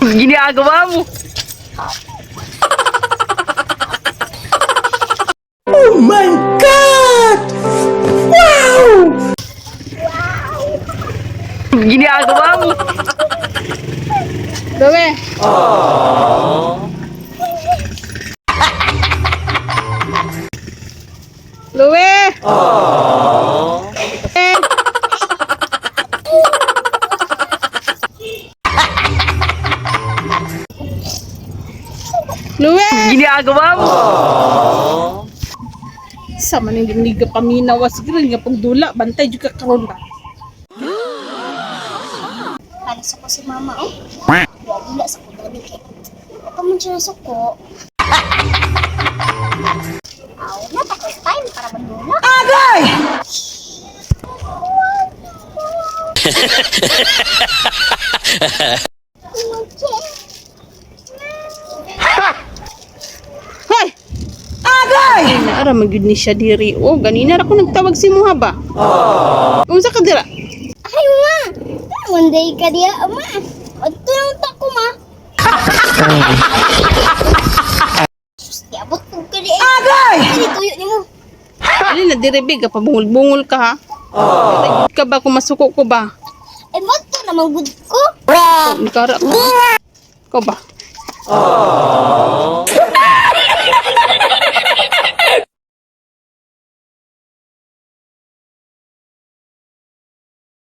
Ginagawa mo. Oh my God! Wow! Ginagawa mo. Luwe. Luwe. Eh. Luwe. Ginagawa mo. Sa man yung liga paminawa siguro nga pagdula bantay jud ka karon ba. Palis ako si mama, oh. Wala sa kudani kay. Ako man siya nasuko. Aw, natakos time para magdula. Agay! Hoy! Agay! Ay, naara man gyud ni siya diri. Oh, ganina ra ko nagtawag si muha ba? Unsa ka dira? Ay, ma! Monday ka diya, ma. Adto nang ta ko, ma. Sus, di abot ko ka di. Agay! Ay, tuyo nimo. Ali na diri big, pabungol-bungol ka ha. Ay, ka ba kung masuko ko ba? Eh, ba't to naman good ko? Oh, Nikara ko. Ko ba?